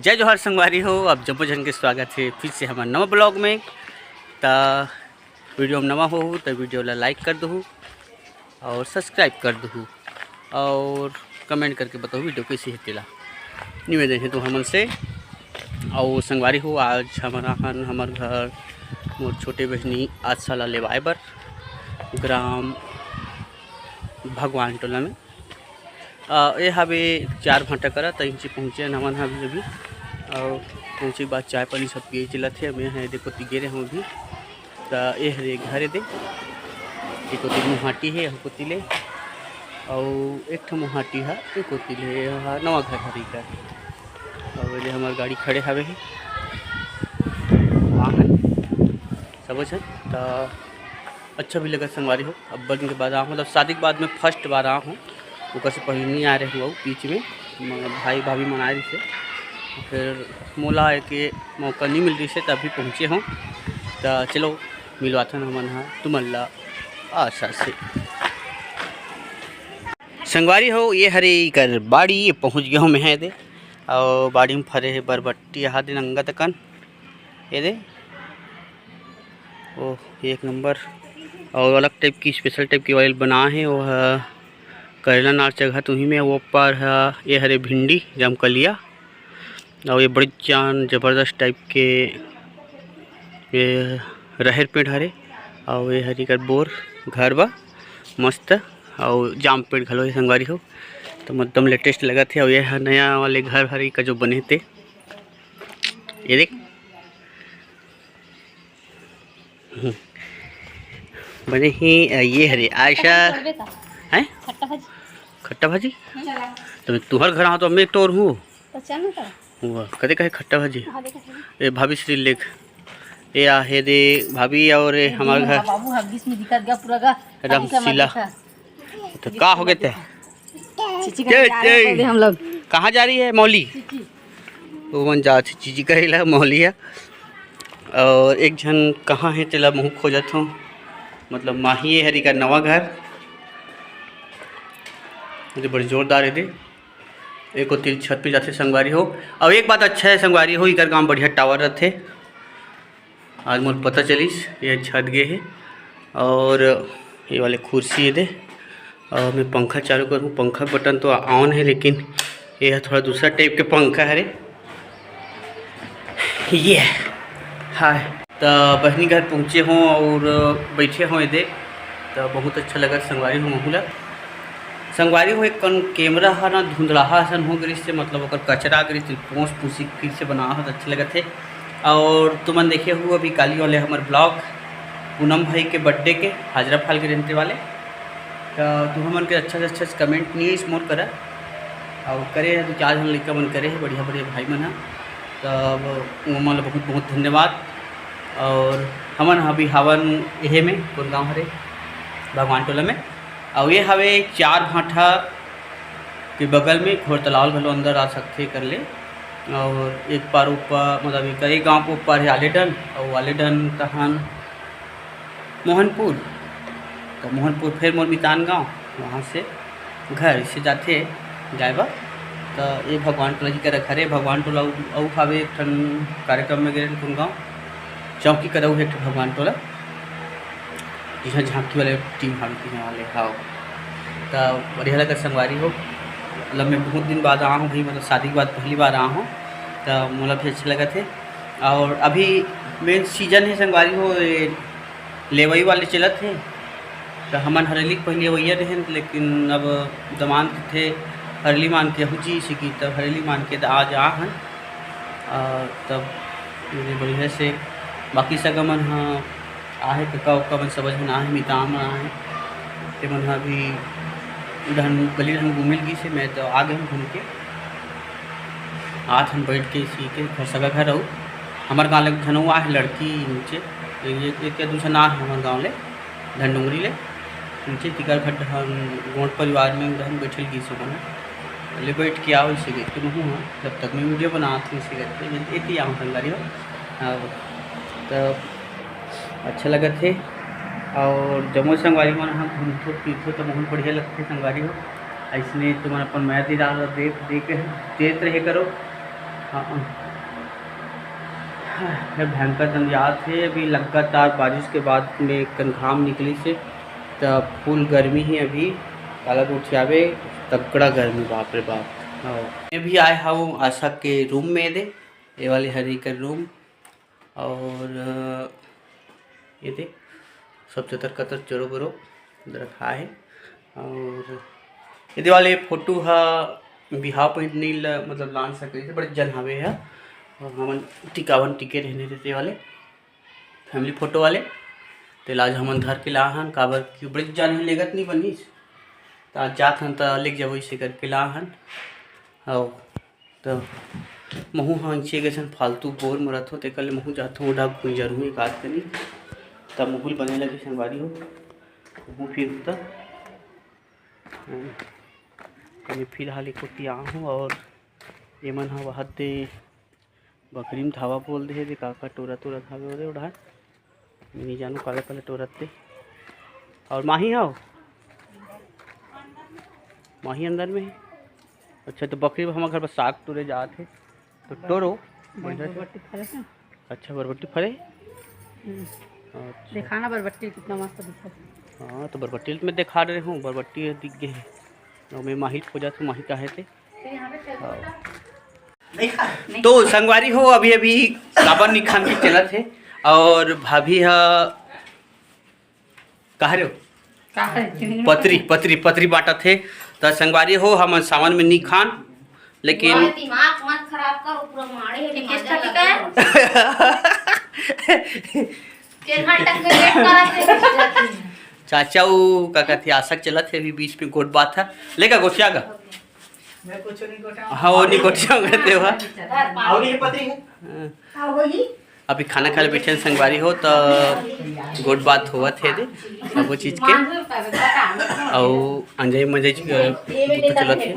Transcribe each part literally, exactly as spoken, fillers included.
जय जोहार संगवारी हो, आप जम्मो झन के स्वागत हे फिर से हमर नवा vlog में। त video में नवा हो त video ला like कर दहू और subscribe कर दहू और comment करके बताहू video कैसे हे तेला निवेदन हे तुहर मन से। और संगवारी हो, आज हमर आहन हमर घर मोर छोटे बहिनी आशा ला लेवाए बर ग्राम भगवान टोला में। अ, ये हवे चार भांटा करा, त इंची पहुँचे हन हमन ह अभी, अभी। अउ पहुँचे के बाद चाय पानी सब पिए चलत हे। मैं ह एदे कोती गे रहे हूँ अभी, त ये हरे घर एदे, ये कोती मुहाटी हे, ये कोती ले, अउ एक ठो मुहाटी ह ये कोती ले, ये ह नवा घर हरे कर। अउ ये हमर गाड़ी खड़े हवे हे, वाहन सबो झन। त अच्छा भी लगत संगवारी हो, अब्बड़ दिन के बाद आए हूँ, मतलब शादी के बाद में first बार आए हूँ। ओकर से पहले नहीं आए रहे हूँ, बीच में म-, भाई भाभी मन आए रहिसे, फिर मोला आए के मौका नहीं मिल रहिसे, तभी पहुँचे हूँ। त चलो मिलवाथन हमन ह तुमन ला आशा से। संगवारी हो, ये हरे कर बाड़ी, ये पहुँच गए हूँ मैं एदे, और बाड़ी में फरे हे बरबट्टी, यहाँ दिन अंगत कन एदे। ओह, एक नंबर। और अलग type की, special type की oil बना हे, वो ह करेला नार चघत उही में। वो पार ह, ये हरे भिंडी, जमकलिया, और ये बड़ी जान जबरदस्त type के ये रहेर पेड़ हरे, और ये हरी कर बोर घर बा मस्त, और जाम पेड़ घलो हे संगवारी हो। तो एकदम latest लगत हे। और ये ह नया वाले घर हरे का जो बने ते, ये देख, बने ही, अ, ये हरे आयशा। करबे का? हैं? खट्टा भाजी। खट्टा भाजी? हम्म। तो तुहर घर आऊँ तो मैं तोर हूँ। तो चल ना तो। वाह, कदे कहे खट्टा भाजी? हाँ, देखा है। ए भाभी श्री लेख। ए आहे दे भाभी और ए ये हमार दिन घर। बाबू हगिस में दिखत गया पूरा का। रामशीला। देखा। तो का हो गए ते? चीची के का जा रहे हैं दे हम लोग। कहाँ जा रही है मौली? चीची। वो मन जा छी चीची कहे ला मौली है। और एक झन कहाँ है तेला महू खोजत हूँ, मतलब माही हरी का नवा घर। ये बड़ी जोरदार है दे। एक ओती छत पे जाथे संगवारी हो। और एक बात अच्छा है संगवारी हो, इकर गाँव बढ़िया tower रथे। आज मोर पता चलिस, ये छत गे हे। और ये वाले कुर्सी ये दे, और मैं पंखा चालू करूँ, पंखा बटन तो on है, लेकिन ये ह थोड़ा दूसरा type के पंखा हरे। ये हाय, त बहिनी घर पहुँचे हों और बैठे हों ये दे, त बहुत अच्छा लगत संगवारी हो महू ला। संगवारी हो, एक कन camera ह ना धुंधलाहा असन हो गिरिस से, मतलब ओकर कचरा गिरिस, पोंस पुसी फिर से बना हो त अच्छा लगत हे। और तुमन देखे हो अभी काली वाले हमर vlog पूनम भाई के birthday के, हाजरा फाल के रहते वाले। त तुमन के अच्छा से अच्छा comment नहीं इस मोर करा, और करे हे दो चार झन लइका मन करे हे, बढ़िया बढ़िया भाई मन ह। तब ओमन ला बहुत बहुत धन्यवाद। और हमन ह अभी हावन एहे में, कौन गाँव हरे, भगवान टोला में। और ये हवे चार भांठा के बगल में घोर तालाब घलो अंदर आ सकथे कर ले। और एक पार ऊपर, मतलब एक, एक गाँव के ऊपर है आलेडन, और आलेडन तहन मोहनपुर, तो मोहनपुर फिर मोर मितान गाँव, वहाँ से घर इसे जाथे जाए बर। तो ये भगवान टोला जी करा घर हे, भगवान टोला अउ, अउ हावे एक ठन कार्यक्रम में गे रहन कुन गाँव चौकी करा, अउ एक ठन भगवान टोला। जिहाँ झांकी वाले team हावे, तिहाँ वाले हाव। त बढ़िया लगत संगवारी हो, मतलब मैं बहुत दिन बाद आया हूँ भाई, मतलब शादी के बाद पहली बार आया हूँ, त मोला भी अच्छा लगत हे। और अभी main season हे संगवारी हो, ये लेवई वाले चलत हे, त हमन हरेली के पहली अवैया रहेन, लेकिन अब दमांद कथे हरेली मान के अहू जी इसी की, तब हरेली मान के त आज आ हन। आ, तब ये बढ़िया से बाकी सगा मन ह आहे, कका उका मन सब झन आहे, मितान मन आहे, ते मन ह अभी डहन गली डहन घूमे ल गिस हे, मैं तो आ गे हन घूम के। आत हन बैठ के इसी के घर, सगा घर अउ हमर गाँव ले घनो आहे लड़की नीचे, ये एक या दू झन आहे हमर गाँव ले। धनडोंगरी ले नीचे तिकर घर डहन गोंड परिवार में डहन बैठल गिस ओमन ह। ले बैठ के आओ इसे करके महू ह, जब तक मैं video बनात हूँ इसे करके, एती आओ संगवारी हो। अब तब अच्छा लगत हे। और जम्मो संगवारी मन ह घूमथो फिरथो त बहुत बढ़िया लगथे संगवारी हो। अइसने तुमन अपन मया दीदार ला देख, देख, देत रहे करो। हे भयंकर दंदियात हे। अभी लगातार बारिश के बाद में कन घाम निकलिस हे, त full गर्मी हे अभी। काला गोठियाबे, तगड़ा गर्मी, बाप रे बाप। हाँ। मैं भी आए हूँ आशा के room में दे, ये वाले हरे कर room। और, अ, ये दे, सब चतर कतर चोरो बोरो रखा है। और ये दे वाले photo हा बिहाव पॉइंट नहीं ल-, मतलब लान सके, बड़े जन हवे है। और हमन टिकावन टिके रहने देते वाले family photo वाले, तेला आज हमन धर के ला हन, काबर कि बड़े जन लेगत नहीं बनिस, त आज जात हन त लेके जबो, इसे करके ला हन। और त महूँ ह अइसे कइसन फालतू बोर मरत हो, तेकर ले महूँ जात हूँ, ओढ़ा घुंजर हूँ एक आध कनी। त महूँ ल बने लगे संगवारी हो, महूँ फिर त, अ, कनी फिलहाल एक कोती आ हूँ। और ये मन ह वहत दे बकरी म धावा बोल दे हे, दे का का टोरा टोरा धावे ओदे ओढ़ा। मैं नहीं जानू काले काले टोरत ते। और माही हव? माही अंदर में हे। अच्छा, तो बकरी हमर घर पर साग टोरे जात हे, तो टोरो। बढ़िया से। बरबट्टी फरे हे। अच्छा, बरबट्टी फरे? हम्म। अच्छा। दिखाना बरबट्टी कितना मस्त दिखत हे। हाँ, तो बरबट्टी मैं दिखा रहे हूँ, बरबट्टी दिख गए हे। और मैं माही खोजत हूँ, माही कहाँ हे ते? हाँ। तो संगवारी हो, अभी अभी सावन निखान के चलत हे और भाभी ह, कहा रे हो? का है? पतरी, पतरी, पतरी बांटत हे। त संगवारी हो, हमन सावन में निखान, लेकिन दिमाग मत खराब कर, पूरा मारे हे, ठीक है, मजा ठीक है। चाचा, वो का कहते, आशा के चलत हे अभी बीच में गोठ बात हे, लेगा गोठिया गा। मैं कुछ नहीं गोठा। हाँ, वो नहीं गोठिया गा, तेवा। और ये पतरी है। हाँ। अभी खाना खाए ला बैठे हन संगवारी हो, त गोठ बात होवत हे दे सबो चीज के। अउ अंजई मंजई च-, बुता चलत हे।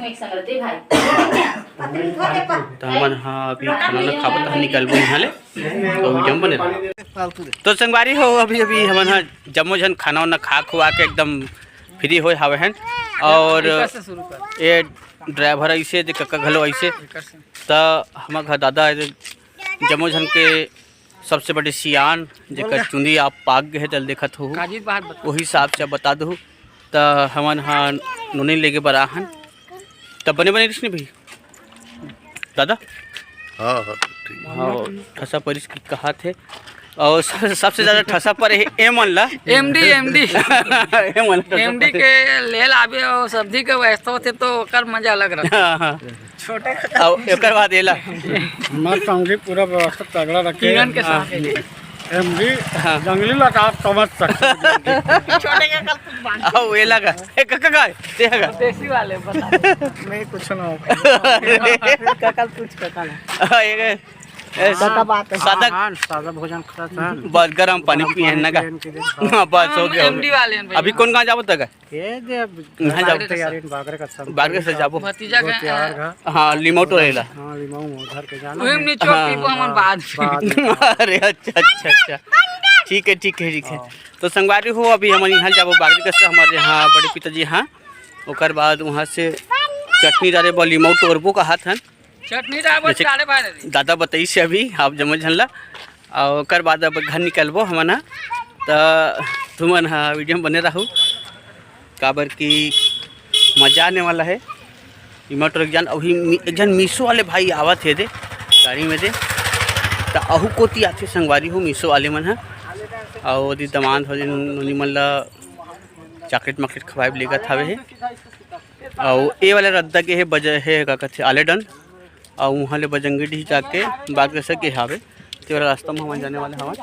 त हमन ह अभी खाना ना खाबो, त हम निकलबो इहाँ ले। तो वीडियो में बने रहो। तो संगवारी हो, अभी अभी हमन ह जम्मो झन खाना वाना खा खुआ के एकदम free होए हावे हन। और ये driver ऐसे दे, कक्का घलो ऐसे। त हमर घर दादा हे, जम्मो झन के सबसे बड़े सियान, जेकर चुंदी आप पाक गे हे, तेला देखत हो, काजी बात बता। वही हिसाब से बता दहू। त हमन ह नोनी लेगे बर आहन। त बने बने रिस नहीं भाई दादा? हाँ, हाँ, ठीक। हाँ, ठसा परिस की कहात हे। और सब-, सबसे ज्यादा ठसा पर हे एमन ला। MD, MD. एमन ला ठसा एमडी पर हे। के ले लाबे और सब्जी के व्यवस्था होथे तो ओकर मजा अलग रहथे। हाँ, हाँ। छोटे अब एकर बाद एला। मस्त संगी पूरा व्यवस्था तगड़ा रखे। किरण के साथ। हाँ। एमडी हाँ। जंगली लगा आप समझ सकते हो। छोटे का कल कुछ बांध। अब एला का। ए, कक्का का? ते का? देसी वाले बता। मैं कुछ ना हो। कल कुछ का कल। हाँ, ये गए। ए, सादा बात है। सादा हाँ, सादा भोजन खात हन। बस गरम पानी पिए हन ना का? पानी पिए हन कि दिन। हाँ, बस हो गया, हो एमडी गया। वाले हैं भैया। अभी कौन गाँव जाबो तक? ये जे अब कहाँ जाबो? तैयारी बागरे का सब। बागरे से जाबो। भतीजा का गोतियार घर। हाँ, लिमौटो रहेला। हाँ, लिमऊ उधर के जाना वही है। में चौक हाँ। पीबो हमन हाँ, बाद में। बाद में। अरे, अच्छा, अच्छा, अच्छा। ठीक है, ठीक है, ठीक है। हाँ। तो संगवारी हो, अभी हमन यहाँ जाबो बागरे का से, हमारे यहाँ बड़े पिताजी यहाँ। ओकर बाद वहाँ से चटनी डारे बर लिमऊ टोरबो कहात हन। चटनी डाल बस जैसे डाले बारे रे। दादा बताइस हे अभी आप जम्मो झन ला, अउ ओकर बाद अब घर निकलबो हमन ह। त तुमन ह वीडियो में बने रहू, काबर कि मजा आने वाला है। इमा टोर एक जन अभी मी-, एक जन मीशो वाले भाई आवत हे दे गाड़ी में दे, त अहू कोती आथे संगवारी हो मीशो वाले मन ह। अउ ओदी दमांद हो जिन नोनी मन ला चॉकलेट मॉकलेट खवाए बर लेगत हावे हे। अउ ए वाला रद्दा के हे बज-, हे का कथे आलेडन। अउ उहाँ ले बजंगीडीह जाके बागेश्वर के हावे, ते वाला रास्ता में हमन जाने वाले हवन।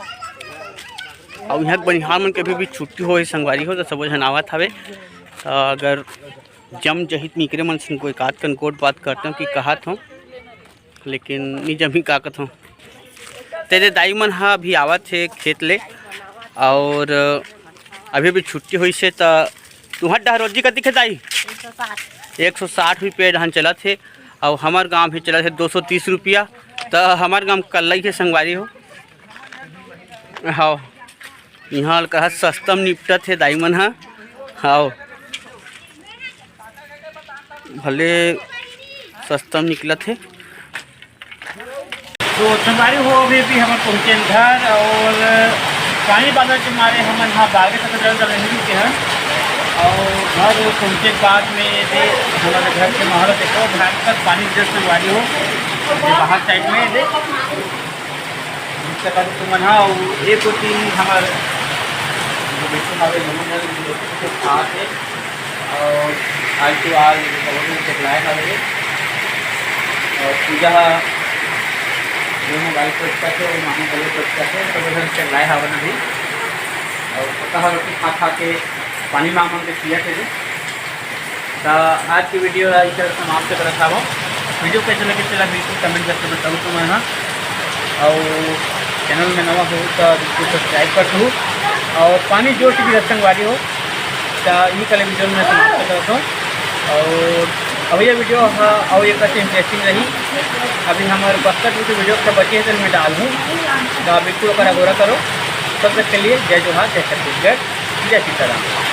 अउ इहाँ के बनिहार मन के भी, भी छुट्टी होए संगवारी हो, त सबो झन आवत हावे। त अगर जम जही त मिकरे मन संग कोई कात कन गोठ बात करते हो कि कहत हो, लेकिन नी जमी का कथों। तेरे दाई मन ह अभी आवत हे खेत ले, और अभी भी छुट्टी होइस हे, त तुहर डहर रोजी कतिक हे दाई? एक सौ साठ रुपये डहन चलत हे, अउ हमर गांव भी चलत हे दो सौ तीस रुपया। त हमर गांव कल्लई हे संगवारी हो। हाँ। इहाँ ल कहा सस्ता म निपटत हे दाई मन ह। हाव। भले सस्ता म निकलत हे। तो संगवारी हो, अभी भी हमन पहुँचे घर और पानी बादर के मारे हमन हा बागे से जल जल नहीं रुके हैं। और घर पहुँचे के बाद में दे हमारे घर के माहौल देखो, भयंकर पानी जल संगवारी हो, ये बाहर साइड में दे। इसके बाद तुमन हा, और एक कोती हमर जो बेटी हमारे दोनों घर जो बेटी के साथ है, और आज तो आज बहुत दिन चकलाए हवे और पूजा ह जो मोबाइल पर करथे और मामी गले पर करथे, तो उधर चकलाए हवन अभी। और पता है रोटी खा खा के पानी मांग मांग के पिया थे। तो आज की वीडियो ला इधर समाप्त करत हवं। वीडियो कैसे लगे तेला बिल्कुल कमेंट करके बताओ तुमन हा। और चैनल में नवा हो तो बिल्कुल सब्सक्राइब कर दू। और पानी जोर से गिरत संगवारी हो, तो ये कल वीडियो में समाप्त करत हूँ। और अब ये वीडियो हा और एक अच्छी इंटरेस्टिंग रही। अभी हमारे बस्तर की वीडियो से बचे हैं तो मैं डाल हूँ, तो आप बिल्कुल ओकर अगोरा करो। तब तक के लिए जय जोहार, जय छत्तीसगढ़, जय सीताराम।